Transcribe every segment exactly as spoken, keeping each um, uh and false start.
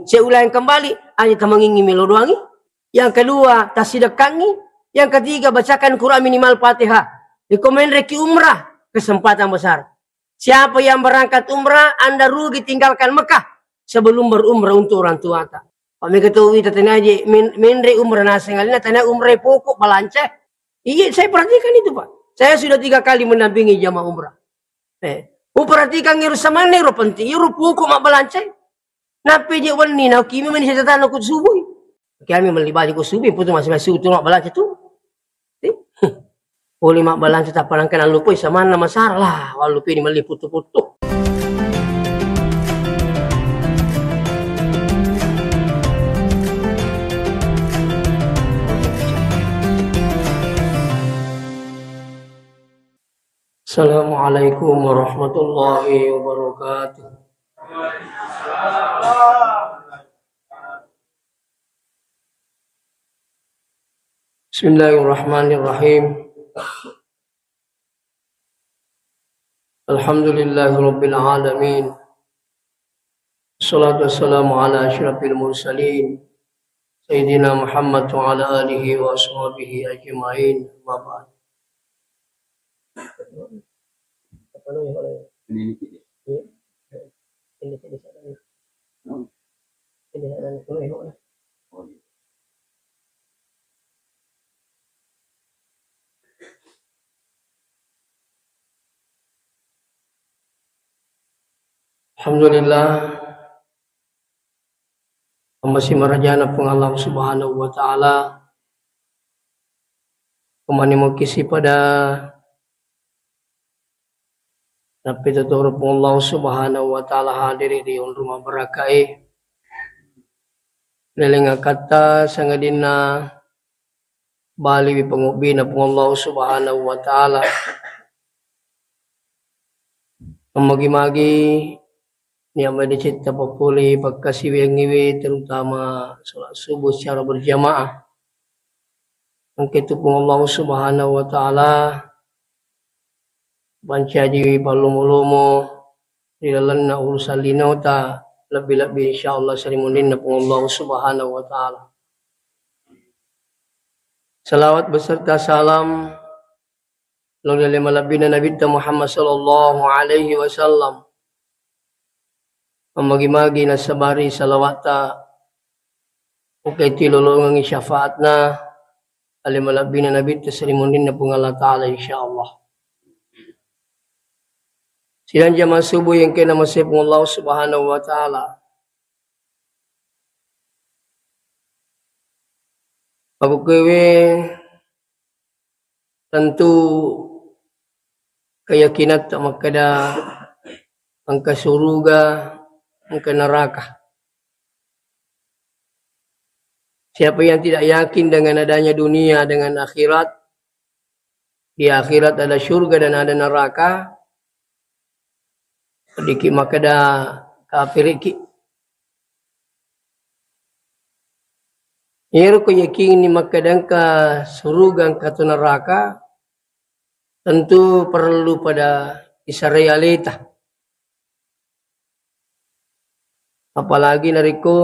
Saya ulang kembali, aja tamangingi melo doangi. Yang kedua, tasidekkangi. Yang ketiga, bacakan Quran minimal Fatihah. Iko menreki umrah, kesempatan besar. Siapa yang berangkat umrah, Anda rugi tinggalkan Mekah sebelum berumrah untuk orang tuata. Pak mega tu wita tanya aja, men-, menre umrah naseng alina tanya umrah pokok balanca. Iya, saya perhatikan itu, Pak. Saya sudah tiga kali mendampingi jamaah umrah. Eh, uperhatikan iru samanna iru penting, iru pokok mabbalanca. Nappe je wenni na kimi meni setatana ku subui. Kiami melli baju ku subui, putu masih masih utu mabbalanca tu. Eh, boleh mabbalanca tappa nangka nalupoi samanna masara lah, wallupi ni melli putu-putu. Assalamualaikum warahmatullahi wabarakatuh. Bismillahirrahmanirrahim. Alhamdulillahirabbil alamin. Wassalatu wassalamu ala asyrafil mursalin, Sayyidina Muhammad wa ala alihi wa ashabihi ajma'in. Amma ba'd. Alhamdulillah, Amasi marajana Puang Allah Subhanahu wa Ta'ala, pemani mukisi pada nappi totoro Puang Allah Subhanahu wa Ta'ala hadiri ri onrong mabarakae. Leleng akatta sangadinna baliwi pangobbina Puang Allah Subhanahu wa Ta'ala. Magi-magi niammai decetta papole pakkasiwiangngiwe, terutama salat subuh secara berjamaah. Engka tu Puang Allah Subhanahu wa Ta'ala pancajiwi pallomo-lomo ri lalenna urusan linota, lebbi-lebbi insyaallah sarimunrinna Puang Allah Subhanahu wa Ta'ala. Salawat beserta salam lao ri ale malebbina Nabitta Muhammad sallallahu alaihi wasallam. Magi-magi nasabari salawatta, engkai tilolongengngi syafaatna ale malebbina Nabitta sarimunrinna Puang Allah Ta'ala, insyaallah. Sidang jamaah subuh yang kena masih Puang Allah Subhanahu wa Ta'ala. Pabukkewe tentu keyakinatta makkeda engka suruga, engka neraka. Siapa yang tidak yakin dengan adanya dunia, dengan akhirat, di akhirat ada surga dan ada neraka, diki makkeda kafiriki. Iyaro ko yakinni makkeda engka suruga, engka to neraka, tentu perlu pada isarai aleta. Apalagi narekko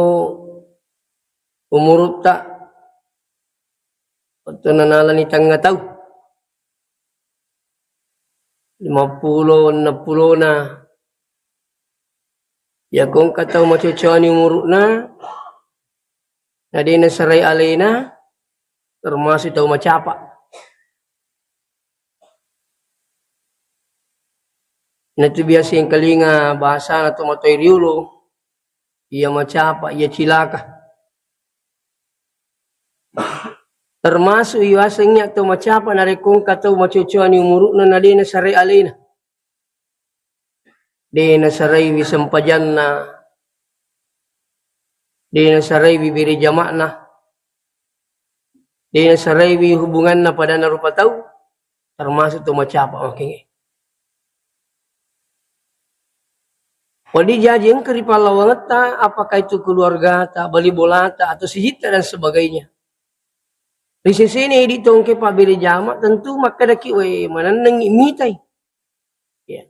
umurutta wettunna nalani tengnga tau, lima pulo, enneng pulona. Yako engka tau macocoani umuru'na, na de nasarai alena, termasuk tau macapa. Natu biasa engkalinga bahasana to matoi riolo, iya macapa, iya cilaka. Termasuk iwasengngi atau macapa narekko engka tau macocoani umuru'na na de nasarai alena. De nasaraiwi sempajanna, de nasaraiwi bere jama'na, de nasaraiwi hubunganna padanna rupa tau, termasuk to macapa makengnge. Wedding jaji engka ri pallawangetta, apakah itu keluargata, bali bolata, atau sijitta dan sebagainya. Ri sesena idi tongke pabbere jama, tentu makkedaki, "We, manennengngi mitai." Ya.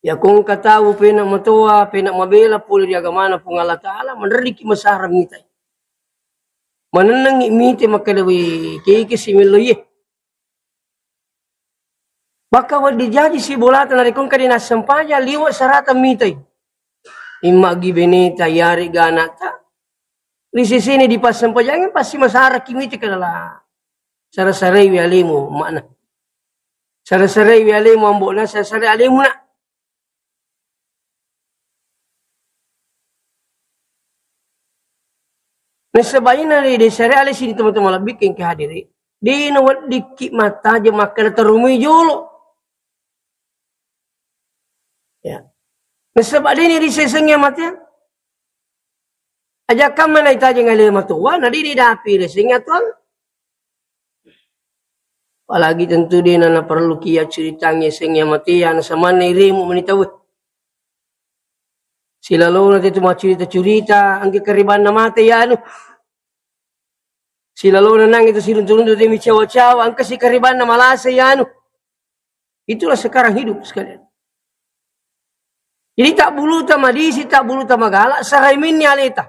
Iya ko engka tau pena matoa, pena mabela pole ri agamana Puang Allah Ta'ala, manrerriki masara mitai. Manennengngi mite makkeda, "We, keke si mello iye." Maka wedding jaji sibolata narekko engka de' nassempajang liwe' sarata mitai. Imma gi beneta, iyarega ana'ta. Ri sesena dipassempajangngi pasti masaraki mite, kedala. Sara-saraiwi alemu, makna. Sara-saraiwi alemu, ambo'na, sara-sarai alemu, nak. Nasaba iyana ri de' sare ale sini teman-teman lebbi engka hadiri. De' naweddikki mattajeng makkeda terumui jolo. Ya. Nasaba de' ni risesengngi amateang. Aja kamma naitajeng ale matoa, na de' ni dapi risesengngi atuang. Apalagi tentu de' na, naparelluki yaccuritangngi yasengnge amateang, nasamanna iremu meni tauwe. Silalona tetu maccurita-curita, engka karibanna mate yanu. Silalona nangnge tu siruntu-runtu te micawa-cawa, engka si karibanna malasa yanu. Itulah sekarang hidup sekalian. Jadi tak buluta madisi, tak buluta magala, sarai menni aleta.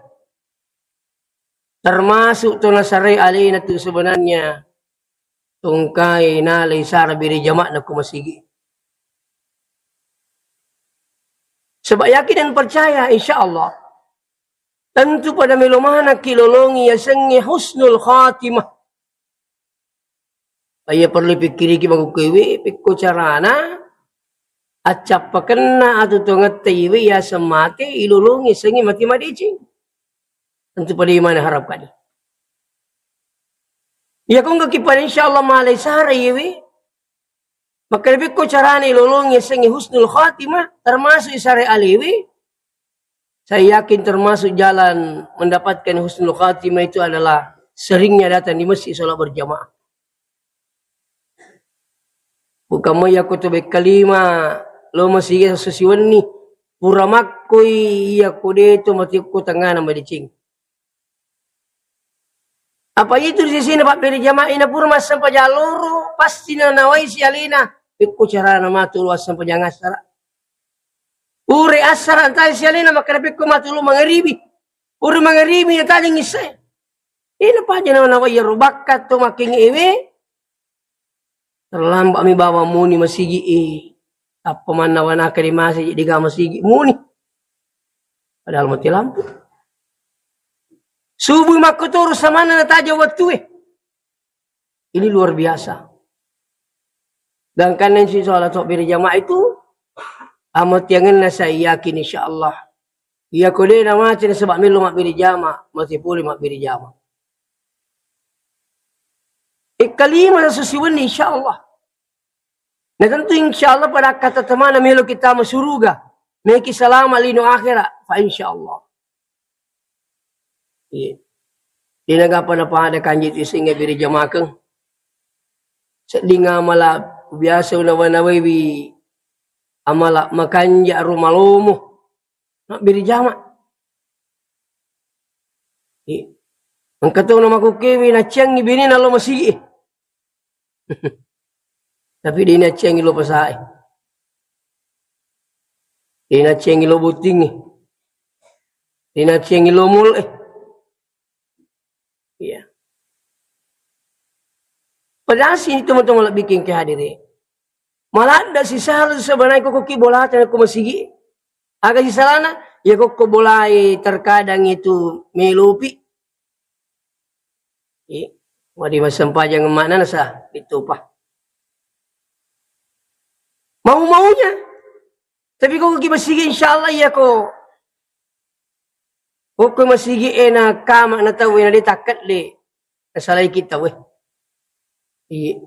Termasuk to nasarai alena tu sebenarnya tongkai nalai sara bere jama'na ko masigi. Sebab yakin dan percaya, insya Allah, tentu pada melo manakki lolongi yasengnge husnul khatimah. Iya perlu pikkiriki makukkuewe, pekko carana accappakenna atu tongetta iwe yaseng mate, ilolongi sengnge mate madeceng. Tentu pada imana harapkan. Iya ko engka ki pada insya Allah malai sara iwe, makkeda pekko carana ilolongi sengnge husnul khatimah, termasuk isare alewe, Saya yakin termasuk jalan mendapatkan husnul khatimah itu adalah seringnya datang di masjid sholat berjamaah. Bukan mai yakko to bekkalima lo masigi esso siwenni, pura makkoi yakko de to matekko tengngana madeceng. Apa itu di sisina pabbere jamaah ina pura massempajang loro, pasti nanawai si alena, pekko carana matu lo assempajang assara. Ure assara entai si alena makkeda pekko matu lo mangaribi. Ure mangaribi natajeng issae. Ina paja nawa-nawa iyaro bakka to makkenge ewe. Terlambat mi bawang muni masigi e. Tappa mannawa naka di masigi, dega masigi muni. Padahal mati lampu. Subuh makkotoro samanna nataja wattue. Ini luar biasa. Gangkanna isi sholat to bere jamaah itu, amatiangenna saya yakin insya Allah. Iya ko de namate nasaba melo mabbere jama, mate pole mabbere jama. Ekkalima susi wenni insya Allah. Na tentu insya Allah pada kata temana melo kita masuruga, meki salama lino akhirat, fa insya Allah. Iya. Dena gapa na pada kanji tu isinga bere jamakeng. Sedding amala biasa unawa-nawaiwi amala makanja ro malomo. Mabbere jama. Iya. Engka to na makukkewe naciangi bene na lo masigi. Tapi de nacciangi lo pasae. De nacciangi lo bottingnge. De nacciangi lo mall e. Iya. Padahal sini teman-teman lebih king kehadiri. Maladda sisala sebenarnya koko ki bolata ko masigi. Aga sisalana, ya koko bolai terkadang itu melopi. I, wadi massempajang makna nasa ditopa. Mau-maunya. Tapi koko ki masigi insya Allah ya ko. Koko masigi ena kama na tau ena de takkat de. Nasalai kita weh. Iya.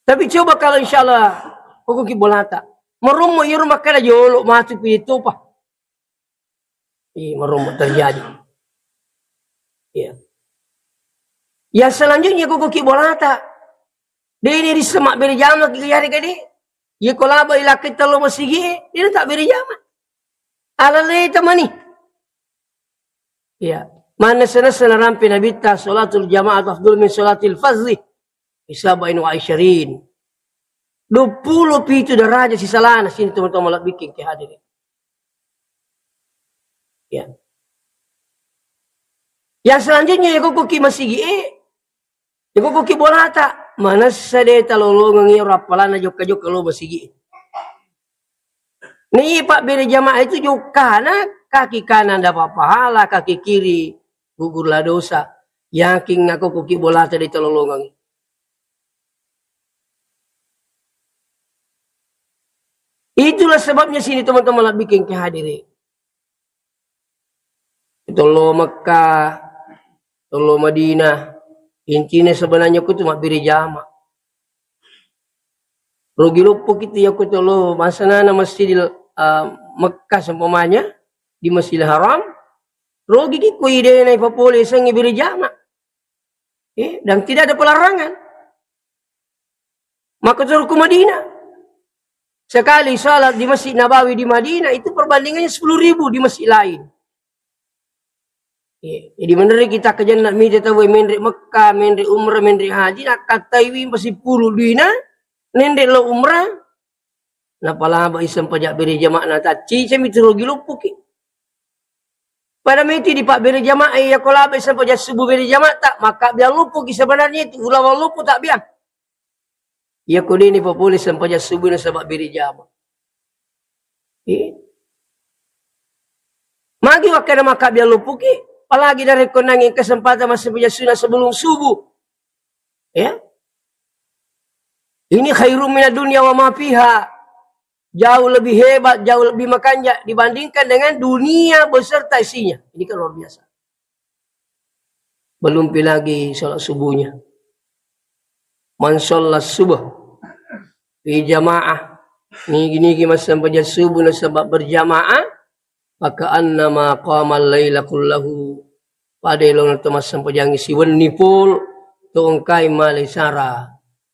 Tapi coba kalau insya Allah koko ki bolata. Merummu iru makkada jolo matu pi ditopa. Iya, marombo terjadi. Iya. Ya selanjutnya koko ki bolata. De ni rissa mabbere jama ki yari kade. Ye ko laba ilakke tello masigi, de tak bere jama. Alale temani. Iya. Mana sana sana rampe nabitta salatul jamaah afdal min salatil fardhi. Bi sab'in wa isyirin. Duappulo pitu daraja sisalana sini, teman-teman, malebbiking ke hadirin. Ya. Yang selanjutnya, ya, kukuki masigi, eh, ya, kukuki bolata, manessa de talolongengi ro appalanna jokka-jokka lo masigi. Ni pabbere jamaah itu jokkana kaki kanan dapat pahala, kaki kiri gugurlah dosa. Yakin aku kuki bolata de talolongengi. Itulah sebabnya sini, teman-teman, malebbiking ke hadiri. Tollo Mekah, tollo Madinah. Intinya sebenarnya aku tu mabbere jama. Rugi loppo kita ya aku tollo masanana Masjidil, uh, Mekah seumpamanya di Masjidil Haram. Rugi ki ku idena ipapole sengi bere jama. Eh, dan tidak ada pelarangan. Maka turun ke Madinah. Sekali salat di Masjid Nabawi di Madinah itu perbandingannya sepuluh ribu di masjid lain. Eh, jadi meneri kita ke jannah mita tahu menre Mekah, menre umrah, menre haji, nak katai wi masih puluh dina, nende lo umrah, napalaba iseng pajak beri jamaah na tacci, cemi tu rugi loppo ki. Pada meti di pak beri jamaah, eh, ya ko laba iseng pajak subuh beri jamaah tak, maka biar loppo ki sebenarnya itu, ulama loppo tak biar. Iya ko deni papole sempajang subuh nasaba beri jama. Eh. Magi wakkeda maka biar lupuki, apalagi dari konangi kesempatan masih sempajang sunnah sebelum subuh. Ya. Ini khairum minad dunya wa ma fiha. Jauh lebih hebat, jauh lebih makanja dibandingkan dengan dunia beserta isinya. Ini kan luar biasa. Belum pi lagi sholat subuhnya. Man sholat subuh fi jamaah, nigi-nigi massempajang subuh nasaba berjamaah, maka annama qamal laila kullahu, pada elona to massempajangi siwenni pol, to engkai male sara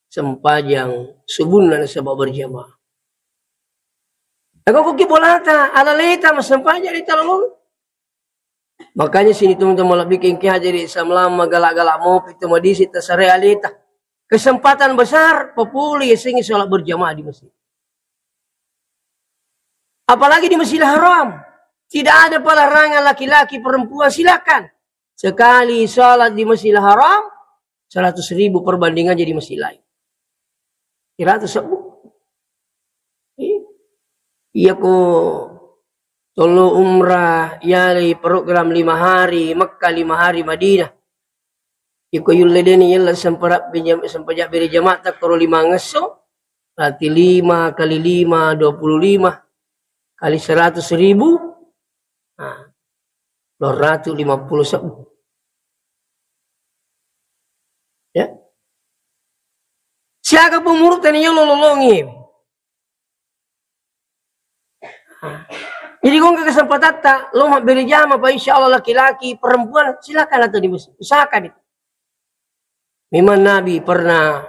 sempajang subuhna nasaba berjamaah. Eko kuki bolata, alaleta massempajang di talolong. Makanya sini teman-teman lebih kengke aja di selama galak-galak mau itu madisi tasare aleta. Kesempatan besar, papuli yasengi sholat berjamaah di masjid. Apalagi di Masjidil Haram. Tidak ada pelarangan laki-laki perempuan, silakan. Sekali sholat di Masjidil Haram, seratus ribu perbandingan jadi masjid lain. Seratus ribu. Iya. Iya ko tollo umrah, yali program lima hari Mekah, lima hari Madinah. Iko yulle deni yella sempara-, sempajak beri jamaah takkoro lima ngesso, berarti lima kali lima, dua puluh lima, kali seratus ribu, nah, dua ratus lima puluh sebbu. Ya. Siaga pemurut tani yolo lolongi. Jadi, gongka kesempatatta, lo mabbere jama, Pak, insya Allah laki-laki, perempuan, silakan atau di masjid. Usahakan itu. Memang Nabi pernah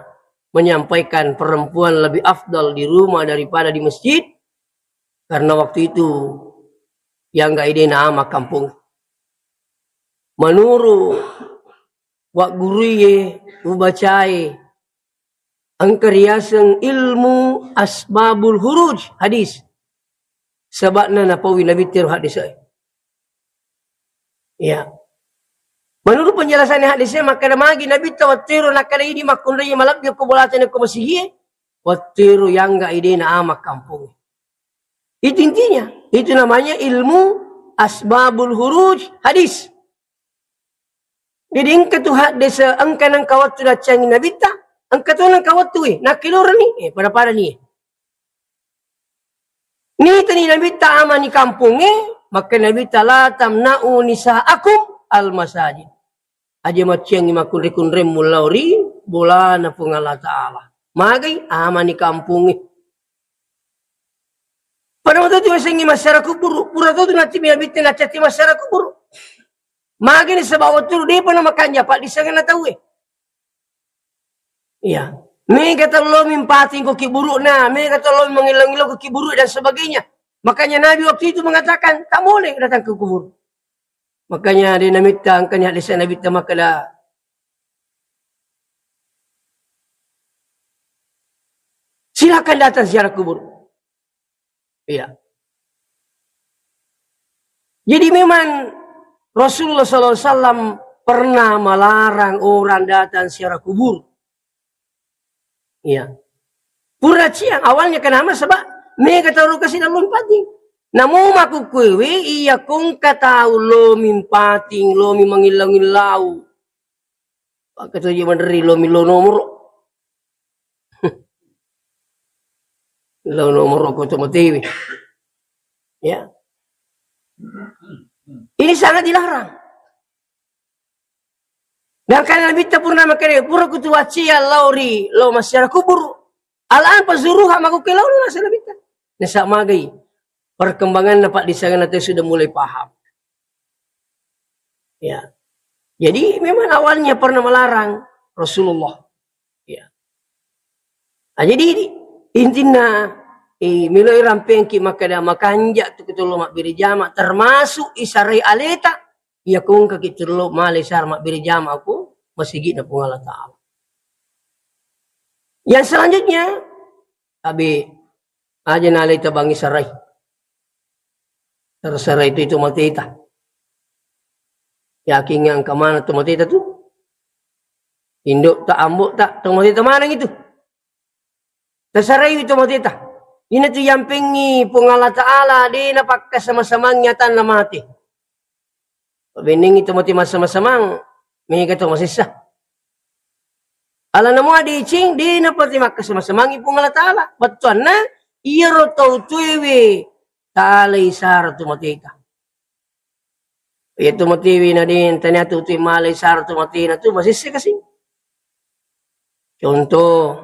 menyampaikan perempuan lebih afdal di rumah daripada di masjid, karena waktu itu yang gak ide nama kampung. Menurut wa guru ye, ubacae, Engka riaseng ilmu asbabul huruj hadis. Sebabna napaui Nabi tero hadis e. Ya. Menurut penjelasan hadisnya, makkeda magi Nabi ta wattero nakkeda idi makkunrai malabbi ko bolata ko masigie, wattero yangga idena ama kampung. Itu intinya. Itu namanya ilmu asbabul huruj hadis. Jadi engka tu haddese, engka nengka wettu naccangi Nabitta, engka tu nengka wettu e, nakkiloreni, eh, pada-pada ni. Nitani Nabitta ama ni kampongnge, maka Nabitta, "La tamna'u nisa'akum al masajid." Aja macciangi makkunre-kunremmu lao ri bolana Puang Allah Ta'ala. Magai ama ni kampongnge. Pada waktu itu sengi masyarakat kuburu, pura tu nanti Nabitta nacati masyarakat kuburu. Magini sebab wettu depa na makanja paddissengenna tauwe. Iya. Mega tello mimpating ko kiburukna, mega tello mengilong-ilong ko kiburu dan sebagainya. Makanya Nabi waktu itu mengatakan, "Tak boleh datang ke kubur." Makanya di Nabitta, angkanya hadis Nabitta makkeda, Silakan datang ziarah kubur. Iya. Jadi memang Rasulullah sallallahu alaihi wasallam pernah melarang orang datang ziarah kubur. Iya. Pura ciang awalnya kenapa? Sebab mega tau kasi dalam pating. Namu makkukkuewe iya kongka tau lomi pating, lomi mangillau-ngillau. Pakai tu je meneri lomi lo nomor. Lo nomor ko tu matiwi. Ya. Ini sangat dilarang. Dan karena Nabitta purna makkeda, pura kutu wacci lao ri, lao masyarakat kubur. Al-an pazuruha, makkukkuewe lao nasaba Nabitta. Nasa magai. Perkembanganna, Pak, di sana teh sudah mulai paham. Ya. Jadi memang awalnya pernah melarang Rasulullah. Ya. Nah, jadi ini intinna, eh, miloi rampengki makkeda makanja tu ketullo mabbere jama, termasuk isarai aleta, iya kongka ki tullo male sara mabbere jama ko masigi'na Puang Allah Ta'ala. Yang selanjutnya, tabe aja naleta bangi sarai. Terserah itu, itu mateta. Yakin engka mana tu mateta tu? Indo ta, ambo ta, tu mateta maneng itu. Tasarai itu mateta. Ina tu yampengi Puang Allah Ta'ala, de napakkasama-samangi atanna mate. Benengi to mate massama-samang, mega to masessa. Alana mua deceng, de napate makkasama-samangi Puang Allah Ta'ala. Bettuanna, iyaro tau tuewe talai sara tu mateta. Iya tu matewe na de, tania tu tue malai sara tu matena tu, masessa kasi. Contoh,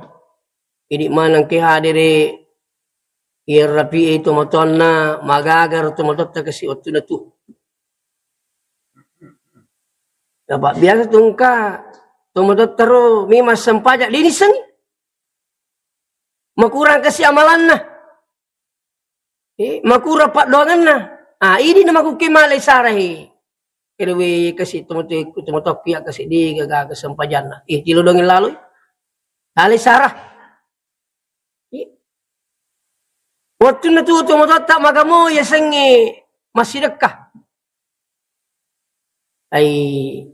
idi maneng ke hadere, iya rapi itu matoanna, magaga tu matotta kasi wattunna tu. Dapat biasa tu engka, tu matotta ro, memang sempajang, dinisengi. Makurang kasi amalanna. Eh, makurang paddoangenna. Ah, idi na makkukkuewe malai sara he. Kedewe kasi tomatoku, tomatoku ya kasi de gaga kesempajanna. Eh, tilodongi laloi. Talai sara. Eh. Wattunna tu tomatotta magamo yasengnge massidekka. Ai,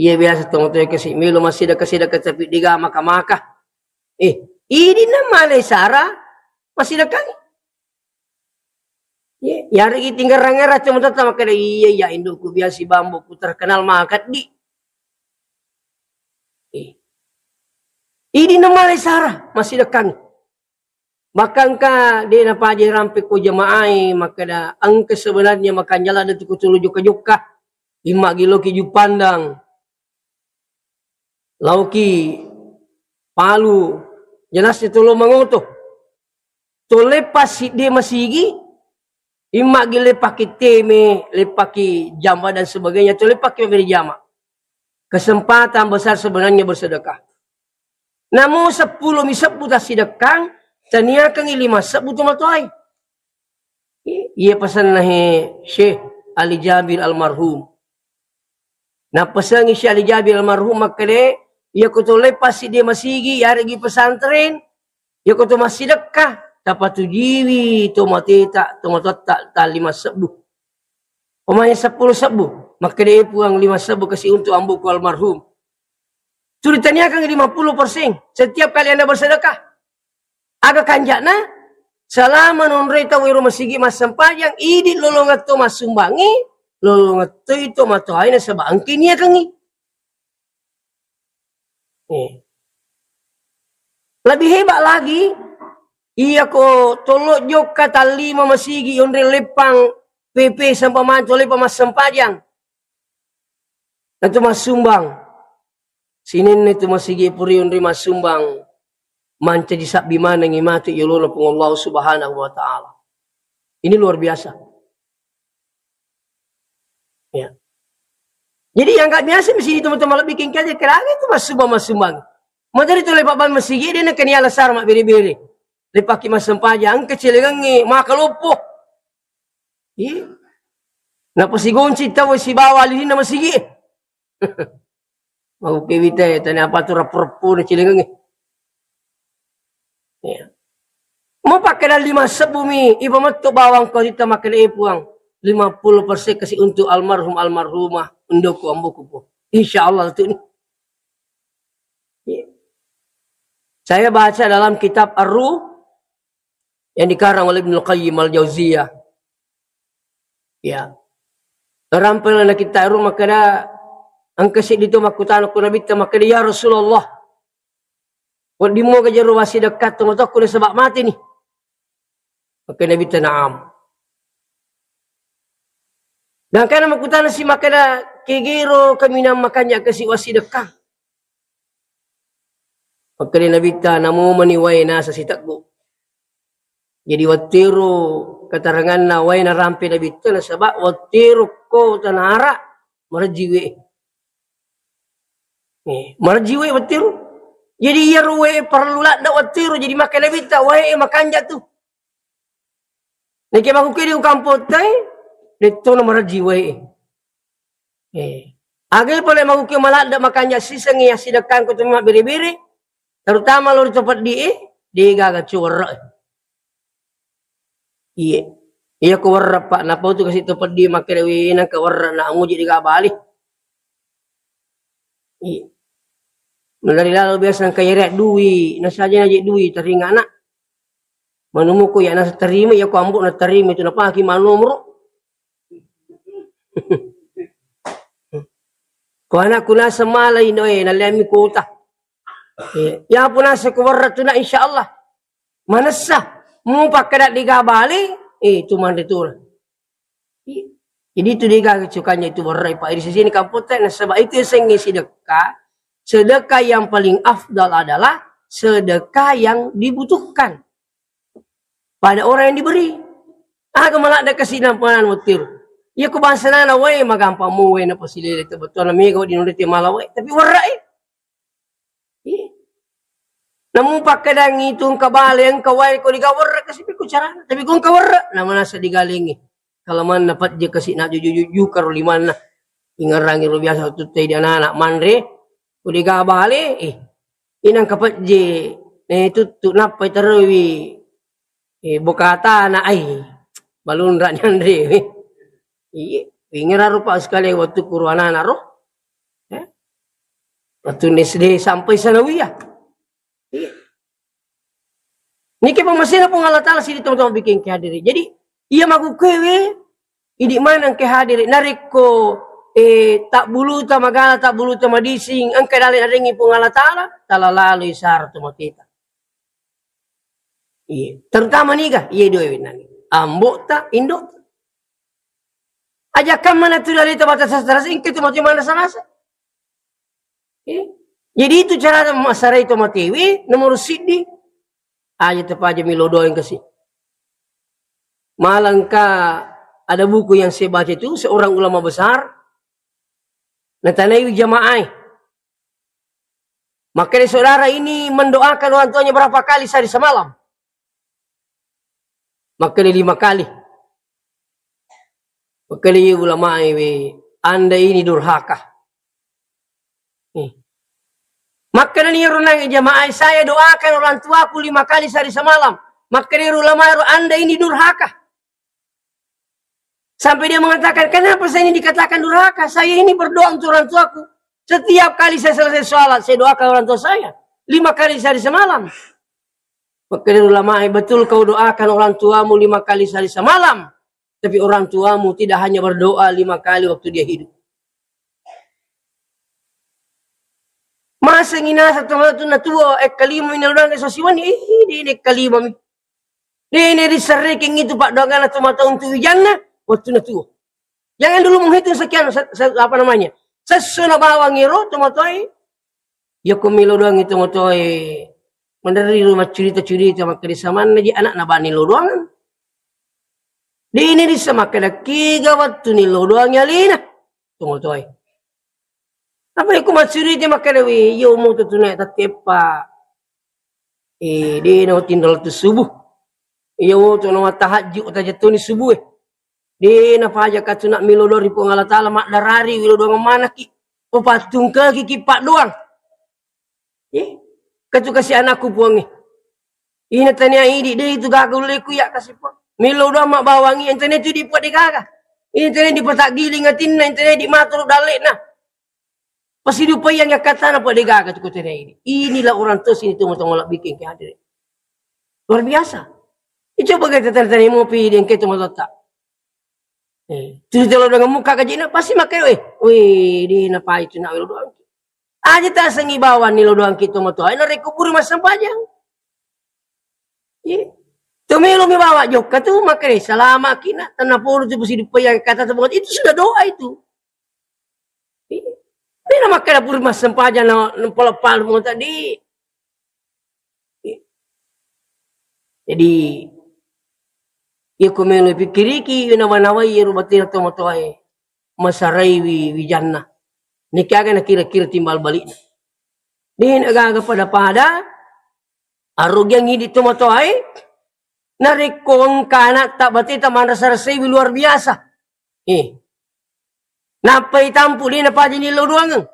iya biasa tomatoe kasi melo massidekka-sidekka tapi dega maka-maka. Eh, idi na malai sara massidekka. Iya, yaregi tinggal rangera tomatotta makkeda, iya, iya, indukku biasa bambuku terkenal makaddi. Eh. Idi na malai sara massidekka. Maka engka de napaja rampe ko jamaah e, makkeda engka sebenarnya makanja ladde tu kutulu jokka-jokka. Imma gi loki Juppandang. Laoki Palu, jelas itu lo mangoto. To leppa sidde masigi, imma gi leppaki teme, leppaki jama dan sebagainya, to leppaki mabbere jama. Kesempatan besar sebenarnya bersedekah. Namo seppulo mi sebbu tassidekkang, taniakengngi lima sebbu tomatoae. Iya pesanna he Syekh Ali Jabir almarhum. Napesangi Syekh Ali Jabir almarhum makkeda, iya ko to leppa sidde masigi, yaregi pesantren, iya ko to massidekka, tapatujiwi tomateta, tomatotta ta lima sebbu. Omanya seppulo sebbu, makkeda, "Eh, Puang, lima sebbu kasi untuk amboku almarhum." Tuli taniakan lima puluh persen setiap kali Anda bersedekah. Aga kanjana, selama nonroi tau ero masigi massempajang, idi lolongetto massumbangi, lolongettoi to matoaina saba engke niakengi. Eh. Lebih hebat lagi, iya ko tollo jokka tallima masigi yonre leppang P P sampa manto leppang massempajang. Natu massumbang. Sininna tu masigi puri yonre massumbang. Mancaji sabbi manengi matu yolona Puang Allah Subhanahu wa Ta'ala. Ini luar biasa. Ya. Jadi yang nggak biasa di sini teman-teman lebih kengkece kerage itu massumbang-massumbang. Materi tu lepak ban masigi dia nak kenia lasar mak beri-beri. Lepak ki masempajang kecilingangi maka lopo. Iya. Napa si gonci tahu si bawa lilina masigi. Mau kewita ya tanya apa tu rapu-rapu na cilingangi. Ya. Mau pakkeda lima sebbu mi, ipa metto bawang ko tita makkeda, "Eh, Puang, lima puluh persen kasi untuk almarhum almarhumah, undoku amboku, Puang." Insya Allah tu ni. Iya. Saya baca dalam kitab Ar-Ruh yang dikarang oleh Ibnu Qayyim Al-Jauziyah. Ya. Rampel na kita Ar-Ruh makkeda, engka siddi tu makkutana ku Nabitta makkeda, "Ya Rasulullah, wedding moga jero wassidekka tomatoakku nasaba mati ni?" Makkeda Nabitta, "Na'am." Gangkana makkutana si makkeda, "Kegero kaminang makanja kasi wassidekka?" Makkeda Nabitta, "Namo mani wae nasa siteggu." Jadi wettiru keteranganna wae narampe Nabitta nasaba wettiru ko tanara marejji we. Eh, marejji we wettiru. Jadi iyaro we parellu ladde wettiru, jadi makkeda Nabitta, "Wae makanja tu." Nake makkukedi ku kampottai, detto na marejji wae. Eh. Aga pale makkukedi maladde makanja siseng ya sidekkangku tu mabbere-bere, terutama lo ri to peddi e, de gaga cuwerre. Iye. Iya ko werre, Pak, napau tu kasi to peddi makkeda wi nangka werre na muji de gaga bali. Iye. Melari lalo biasa engka yere dui, nasaja naje dui, teringa anak. Manumuku ya nasa terima, ya ko ambo na terima itu napaki manomro. Ko anakku nasa malai noe, nalemi kota. Eh, ya pun nasa ku werre tu na, insya Allah. Manessa, mu pakkeda de gaga bali, eh, tu manre tu. Jadi itu de gaga cukanya itu werre, Pak. Di sisi ini kampung teh, nasaba itu yasengnge sedekah. Sedekah yang paling afdal adalah sedekah yang dibutuhkan pada orang yang diberi. Aga maladde kasi nampangan wettiru. Iya ko bangsa nana wae magampang mu wae na pasilele te betul na mega di nonde te mala wae. Tapi werre, eh. Iya. Namu pakkedang itu engka bale, engka wae ko digawerre kasi pekko carana. Tapi ko engka werre, na manasa digalengi. Kalau manna pajje kasi na juju-juju karo limanna. Ingerangi ro biasa tu tei di anak-anak manre, ko digaga bale, eh. Inang kapajje, eh, tuttu nappai terui. Eh, bokatana, ai, malunra ni anre. Iye, ingeraro pa sekali waktu kuru anak-anak ro. Eh? Waktu S D sampai sanawiyah. Iye. Niki pamasena Puang Allah Ta'ala sidi teman-teman bikin kehadiri. Jadi, iya magukewe, idi maneng kehadiri. Narekko, eh, tak buluta magala, tak buluta madising, engka dale narengi Puang Allah Ta'ala, tala lalui sara tu mateta. Iya, terutama niga, iya dua wenang. Ambokta, indokta. Aja kamma na tu dari tempat terasa-terasa, engka tu mati mana sarasa. Eh? Jadi itu cara masarai to matewe, nomor siddi. Aja tepaja milo doang kasi. Malangka ada buku yang saya baca itu, seorang ulama besar, natanaiwi jamaah. Makanya saudara ini mendoakan orang tuanya berapa kali sehari semalam? Makanya lima kali. Makanya ulama ini, anda ini durhaka. Nih. Makanya nih runang jamaah, saya doakan orang tuaku lima kali sehari semalam. Makanya ulama, anda ini durhaka. Sampai dia mengatakan, "Kenapa saya ini dikatakan durhaka? Saya ini berdoa untuk orang tuaku. Setiap kali saya selesai sholat, saya doakan orang tua saya. Lima kali sehari semalam." Makanya ulama, "Betul kau doakan orang tuamu lima kali sehari semalam. Tapi orang tuamu tidak hanya berdoa lima kali waktu dia hidup." Masa nginasa teman tu natua, eh, kalima ini udah nggak sosiwan, eh, ini, ini kalima mi. Dene riserrekeng itu paddoanganna tomatoa untuk wijanna, wettunna tuo. Jangan dulu menghitung sekian, se-, se-, apa namanya, sesso na bawang ero tomatoae. Yako melo doang itu tomatoae, meneri rumah curita-curita, makkeda samanna je anakna bani lo doangan. Dene rissa makkeda kiga wettu ni lo doang alena tomatoae. Apa iku maccurita makkeda, "Wi, iyo mo tu tunai tatteppa." Eh, de na tinro lettu subuh. Iya woto na mattahajju tajettoni subuh e. De na paja katuna milo doang ri Puang Allah Ta'ala, maddarari wilo doang manaki. Upattungkaki ki paddoang. Eh, katu kasi anakku Puang e. Ina tania idi, de itu gaga ulle ku iya kasi Puang. Melo doang mabbawangi, ente ne tu di Puang de gaga. Ente ne dipataggiling atinna, ente ne di maturu dalle'na. Pasidupaiangi akkattana Puang de gaga tu ko tania idi. Inilah orang tua sini tu motong lebih ke hadiri. Luar biasa. Icoba kita tanya-tanya mopi di engke tu matotta. Eh, tu jalo dengan muka kajina pasti makai, weh. Weh, di napai tu nak welo doang. Aja tasengi bawang ni lo doang kita matoa. Ina rekubur massempajang. Iya. Tu melo mi bawa jokka tu, makanya salama kina, tanah polo tu besi dipayang kata tu, itu sudah doa itu. Iya. Ini makanya puri massempajang na, na pala-pala mau tadi. Iya. Jadi, iya ko melo pikiriki, iya nawa-nawai, iya rubatina to matoae. Masarai wi, wijanna. Niki aga nakira-kira timbal balikna. Dena gaga pada-pada, arugiang idi to matoae, narekko engka anatta bateta manrasa-rasaiwi luar biasa. Eh. Nappai tampu, dena paja nillau doangeng.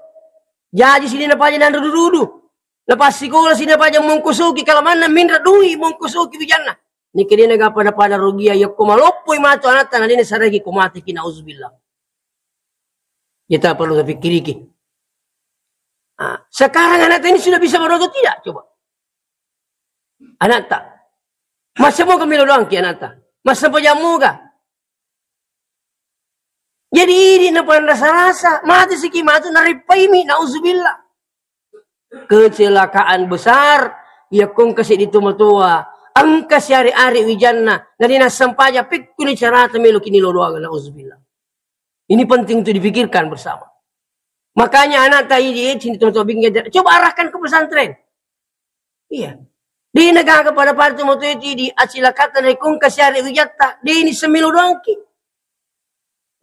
Jaji si dena paja nanrudu-rudu. Napassikola si dena paja mongkosoki, kalamanna minra dui mongkosoki wijanna. Nike dena ga pada-pada rugia, yakko maloppoi matu anatta na dena saragi ko mateki, nauzubillah. Kita perlu tapikkiriki. Ah, sekarang anatta ini sudah bisa berdoa atau tidak? Coba. Anatta. Masa moga melo doangki anatta? Masa pajammoga? Jadi idi napanrasa-rasa, mate siki matu narippaimi, nauzubillah. Kecelakaan besar, yakko engka seddi tomatoa, engka siare-are wijanna, na dena sempajang, pekkuni carata meloki nillau doangeng, nauzubillah. Ini penting untuk dipikirkan bersama. Makanya anatta idi, sini tomatoa bikin, coba arahkan ke pesantren. Iya. Dena gaga pada-pada tomatoa itu di acilakata narekko engka siare wijatta, deni semelo doangki.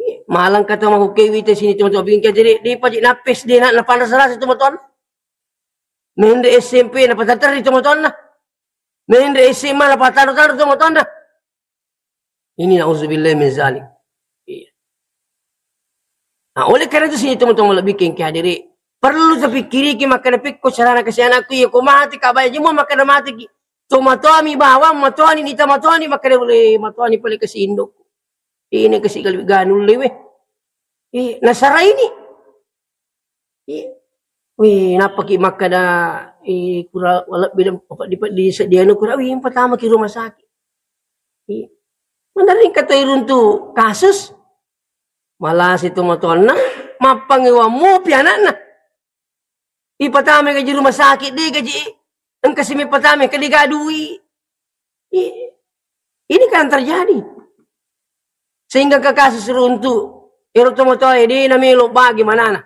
Iya. Malang kata mau ke wita sini tomatoa bingka jadi de paji napes dena napanrasa-rasa tomatoanna. Menre S M P napatateri tomatoanna. Menre S M A napataro-taro tomatoanna. Ini nauzubillah min zalik. Iya. Nah, oleh karena itu sini teman-teman lebih kengke hadiri. Perlu tapikkiriki makkeda pekko carana kasi anakku, iya ko mate ka baya jemua makkeda mateki. Tomatoami bawang, matoani nita matoani makkeda ule matoani pale kasi indokku. Ini kasi kali ganu lewe. Eh, nasara ini. Iya. Wih, nappaki makkeda, eh, kura lebbi dan apa di, di, di anu kura, wih, pertama ki rumah sakit. Iya. Mana ringka to iruntu kasus, malah situ matoanna, mappangewammu pi anakna. Ipatama gaji rumah sakit, de gaji, engka simi patama, ke de gadui. Iya. Ini kan terjadi. Sehingga ke kasus runtu, ero tomatoa, de namelo bagi manana.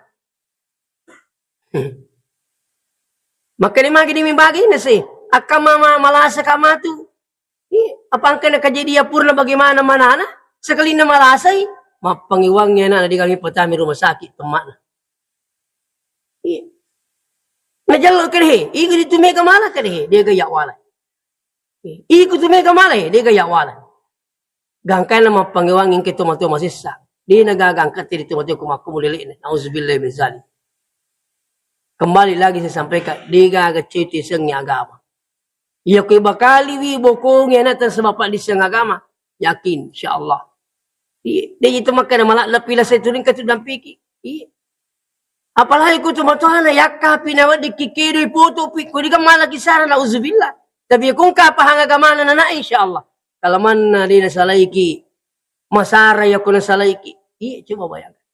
Makkeda magi demi bagi nasi. Akka mama malasa ka matu. Ih, apa engka na kejadian purna bagaimana manana? Sekalinna malasai, mappangewangi anakna di kami patami rumah sakit temmakna. Iya. Najallo kedehe, iku ditu mega mala kedehe, dega ya wala. Iku tu mega mala, dega ya wala. Gangkanna mappangewangi engka tomatoa masessa. Dena gaga engka tedi tomatoa ko makkumu lele'na. Nauzubillah min zalik. Kembali lagi saya sampaikan, de gaga cewek tu isengngi agama. Iya ko bakaliwi bokongi anakta sebab paddisseng agama. Yakin, insyaallah. Iya, de itu makkeda maladdepi lasai turing katu dampiki. Iya. Apalagi ko tomatoana yakkapi naweddikki kedoi potopi ko diga malaki sara, nauzubillah. Tapi ko engka pahang agamana nana, insyaallah. Kalamanna de nasalaiki, masara yakko nasalaiki. Iya, coba bayangkan.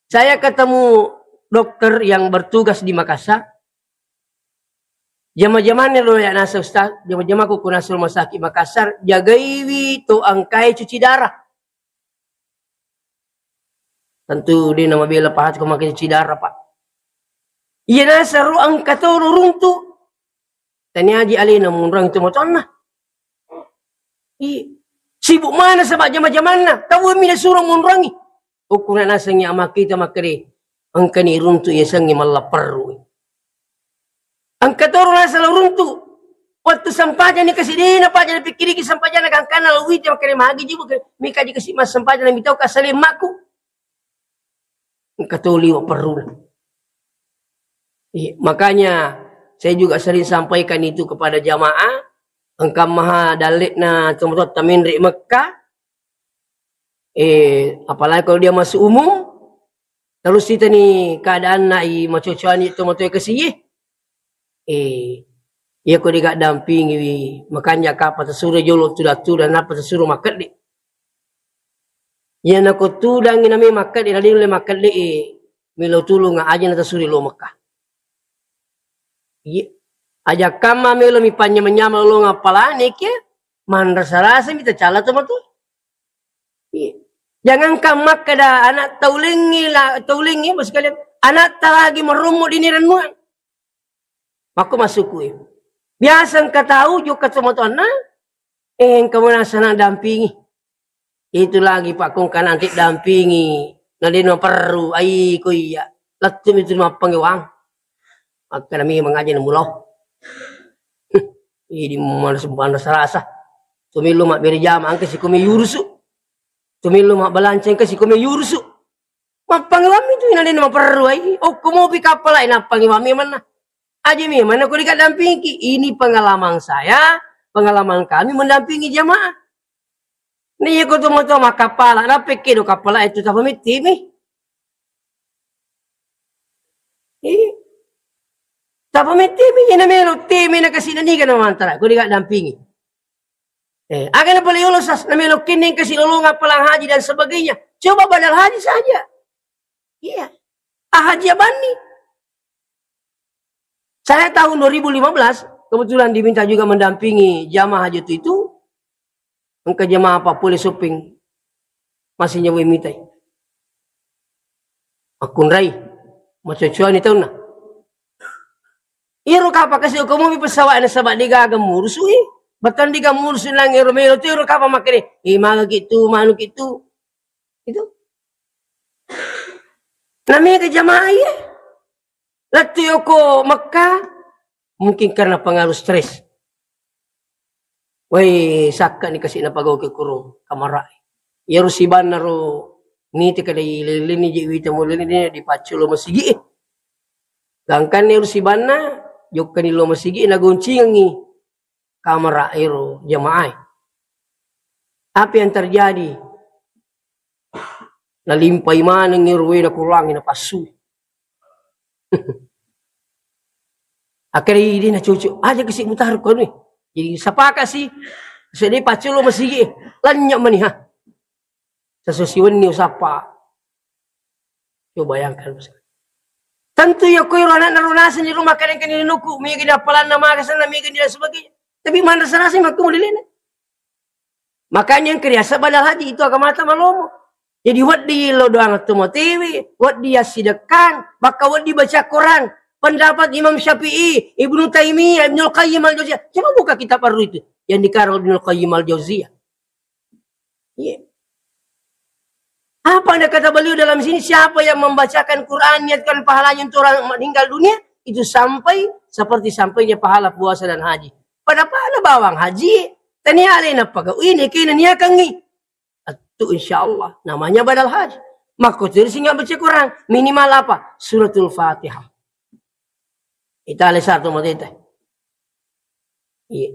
Saya ketemu dokter yang bertugas di Makassar. Jama-jamanna lo ya nasa Ustaz, jama-jamaku ku nasa rumah sakit Makassar, jagaiwi to angkai cuci darah. Tentu de namabela pahat ko make cuci darah, Pak. Iya nasa ro engka to ro runtu. Taniaji alena munrang tomatoanna. Iya. Sibuk mana sebab jama-jamanna. Tau mi nasuro munrangi. Ukkuna nasengngi amakkita makkeda, engkani runtu yasengnge mallapperru. Engka toro nasala runtu. Wettu sempajang ni kasi dena paja napikkiriki sempajang na gangkanna lawite makkeda magi jibu ke, mikaji kasi massempajang na mitau ka salemmaku. Engka to liwa perruna. Iya, makanya saya juga sering sampaikan itu kepada jamaah, engka maha dalle'na tomatoatta menre' Mekka, eh, apalagi kalau dia masuk umum, terus itani keadaanna i macocoani tomatoa kasiye, eh, iya ko de'ga dampingiwi, makanja kapang tasuro jolo tudang-tudang, nappa tasuro makkedde'. Iya nako tudangngi nami makkedde', na de' nulle makkedde', eh, melo tulungnga, aja natasuro lao Mekka. Iya. Aja kamma melo mi panyama-nyama lao ngappalani ke, manrasa-rasa mi tacalla tomatoa. Iya. Jangankan makkeda anak taulengngi la, taulengngi, Bos sekalian, anatta lagi marommo dini rennuang. Makko massukkui. Biasa engka tau jokka tomatoanna, eh, engka manassa nadampingi. Itu lagi pakkongka nanti dampingi, na de' naperru, ai ko iya. Lettu mi tu mappangewang. Makkeda memang aja namulo. Idi mana sembarang rasa-rasa. Tumillu mabbere jama engka sikomi yurusu. Tumillu mabbalanca engka sikomi yurusu. Mappangewammi tu, na de' naperru ai. Okko mopi kappala, eh, nappangewammi manna. Aja memang nako de'ga dampingiki. Ini pengalaman saya, pengalaman kami mendampingi jamaah. Nah, iya ko tomatoa makkappala, nappa kedo kappala itu tapamettimi. Iya. Tapamettimi, iya namelo temi na kasi' na niga na mantara, ko de'ga dampingi. Eh, aga na pale yolo sas, namelo kenneng kasi' lolongang palang haji dan sebagainya. Coba badal haji saja. Iya. Ah, haji abanni. Saya tahun dua ribu lima belas, kebetulan diminta juga mendampingi jamaah haji waktu itu. Engka jamaah apa pole shopping, masih nyawa mitai. Makkunrai, macocoani taunna. Iyaro kapang kasi' okko mopi pesawat nasaba' de'gaga murusui. Bahkan de'ga murusu nang ero melo tu ero kapang makkeda, eh, magaki tu, manuki tu. Itu. Namega jamaah iya. Lettu yoko Mekka, mungkin karena pengaruh stres. Wai, sakka ni kasi' napagauke kuro kamara. Iyaro sibanna ro nite kada ileleni je wita muleni de' dipaccu lo masigi. Gangkanni iyaro sibanna, jokkani lo masigi, nagoncingengi kamara ero jamaah. Apa yang terjadi? Nalimpai maneng ero wena kurangi napassui. Akhirnya dia na cucu, aja kasi' mutaro ko ni. Jadi sepakat si, sedih paccu lo masigi, lanynya' mani ha. Sesuai siwenni usappa. Coba bayangkan, Bos. Tentu ya, ko ero anakna ro naseng di rumah, kadang-kadang nuku, mega ni appalanna, maga senna, mega ni dan sebagainya. Tapi manrasa-rasa makku model ini. Makanya yang kriasa badal haji itu agamata malomo. Jadi wedding lo doang tu motiwi, wedding assidekkang, bakka wedding baca Quran. Pendapat Imam Syafi'i, Ibnu Taimiyah, Ibnu Qayyim Al-Jauziyah. Coba buka kitab Ar-Ruh itu yang dikarang Ibnu Qayyim Al-Jauziyah. Iya. Apa ada kata beliau dalam sini, siapa yang membacakan Quran, niatkan pahalanya untuk orang meninggal dunia, itu sampai seperti sampainya pahala puasa dan haji. Pada-pada bawang haji, tania alena pagau ini kena niakangi. Itu insya Allah namanya badal haji. Makko terus ingat baca Quran, minimal apa? Suratul Fatihah. Ita ale satu matete. Iya.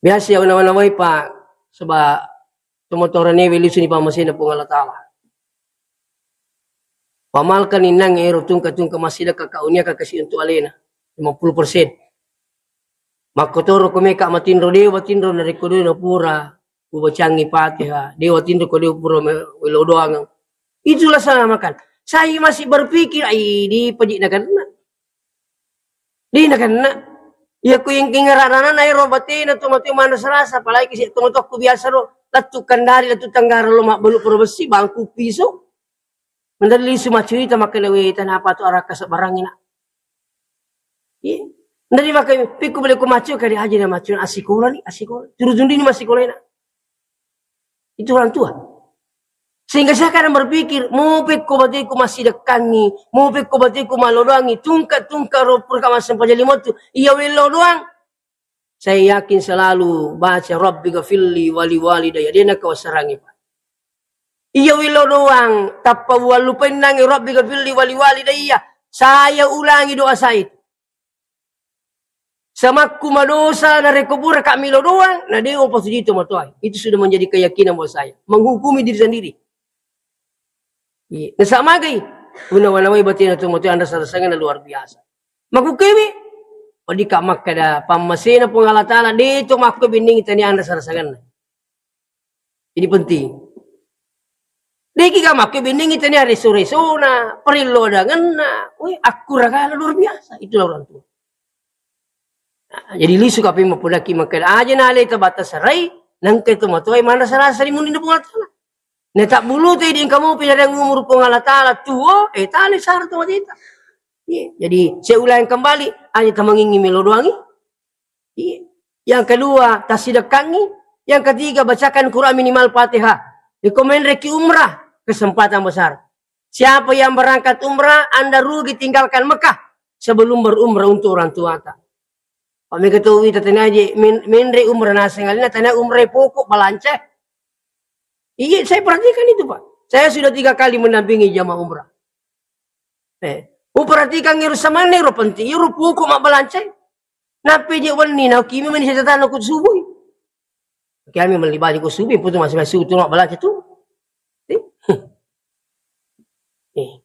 Biasa ya, wana-wana wai, Pak, sebab tomatoarewe lisu ni pammasena Puang Allah Ta'ala. Pamalkan innang ero tungka-tungka massidekka ka unia ka kasi' untuk alena lima puluh persen. Makkotoro ko meka matinro, dewa tinro narekko dewa pura ubacangi Fatihah, dewa tinro ko dewa pura me-, welo doang. Itulah sana makan. Saya masih berpikir, ai, di pejik na karena. Di na kenna. Iya ku ingking rarana na ero batena tomatoa manrasa-rasa, apalagi si tomatoakku biasa ro, lettu Kendari, lettu Tenggara lo mabbalu pura bessi, bangku piso. Mendali lisu macurita makkeda, "We, tanapa tu arakka sebarang ina." Iya. Ndari makkeda, "Pikku bele ku macu kali aja na macu asikola ni, asikola. Turu tundini masikola ina." Itu orang tua. Sehingga saya kadang berpikir, mau pekko bateku massidekkangi, mau pekko bateku malodoangi, tungka-tungka ro pura ka massempajang lima tu, iya wello doang. Saya yakin selalu baca, "Rabbi ghafirli wali walidayya." Dia nak kau serangi, Pak. Iya wello doang, tappa uwallupennangi, "Rabbi ghafirli wali walidayya." Saya ulangi doa saya itu. Samakku madosa narekko pura ka melo doang, na de' upasujui tomatoae. Itu sudah menjadi keyakinan buat saya. Menghukumi diri sendiri. Iya. Nasaba magai? Guna wanawai batena tomatoae anrasa-rasangenna luar biasa. Makkukkewe? Weddikka makkeda pammasena Puang Allah Taala, de' to makko bennengngi tania anrasa-rasangenna. Ini penting. De'ki ga makke bennengngi tania reso-resona, parello adangenna. Weh, akkuragala luar biasa. Itulah orang tua. Nah, jadi lisu kape mapodaki makkeda aja na ale tabata sarai, nangka itu matoe mana salah sari mundi Puang Allah Taala. Na tak bulu te di engka mau pinareng umur Puang Allah Taala tuo, eh tale sar to mateta. Iya, jadi saya ulangi kembali, aja tamangingi melo doangi. Iya. Yang kedua, tasidekkangi. Yang ketiga, bacakan Quran minimal Fatihah. Rekomen reki umrah, kesempatan besar. Siapa yang berangkat umrah, Anda rugi tinggalkan Mekah sebelum berumrah untuk orang tuata. Pak mega tu wita tanya aja, men-, menre umrah naseng alina tanya umrah pokok balanca. Iya, saya perhatikan itu, Pak. Saya sudah tiga kali mendampingi jamaah umrah. Eh, uperhatikan iro samanna iro penting, iro pokok mabbalanca. Nappi je wenni na kimi meni setatana ku subui. Kami melli baju ku subui, putu masih masih tu mabbalanca tu. Eh. Eh.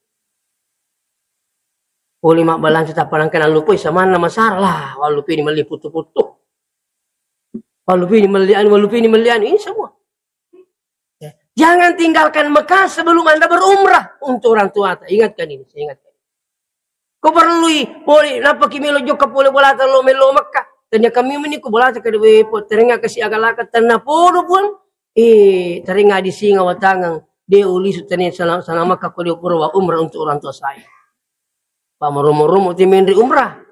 Pole mabbalanca tappa nangka nallupoi samanna masara lah, wallupini melli putu-putu. Wallupini melli anu, wallupini melli anu, ini semua. Ya. Jangan tinggalkan Mekah sebelum Anda berumrah untuk orang tua. Ingatkan ini, saya ingatkan. Ko perlui pole, nappa ki melo jokka pole bolata lo melo Mekah. Tanya kami meni ko bolata ke dewe po, teringat ke si agalaka, tanah podo pun. Eh, teringat di singa watangang. De' uli sutane sana, sana Mekah ko de' pura wa umrah untuk orang tua saya. Pak meromo-romo ti menri umrah.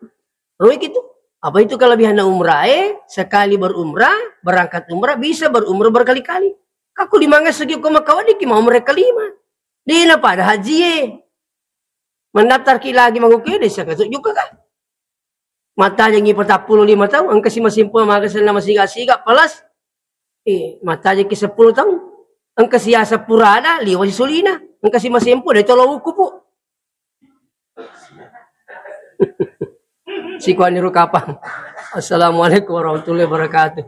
Roi gitu. Apa itu kelebihan umrah? Eh, sekali berumrah, berangkat umrah, bisa berumrah berkali-kali. Aku lima ngasih ko Mekah, wadiki mau mereka lima. Dina pada haji, eh. Mendaftar ki lagi mangukede, saya kasih juga kah? Matajengi patappulo lima tahun, engka si masimpulo maga senna masiga-siga, plus. Eh, matajengki seppulo tahun. Engka si asa purada, liwa si sulina. Engka si masempo, dai tolo uku, Pu. Sikuani ro kapang. Assalamualaikum warahmatullahi wabarakatuh.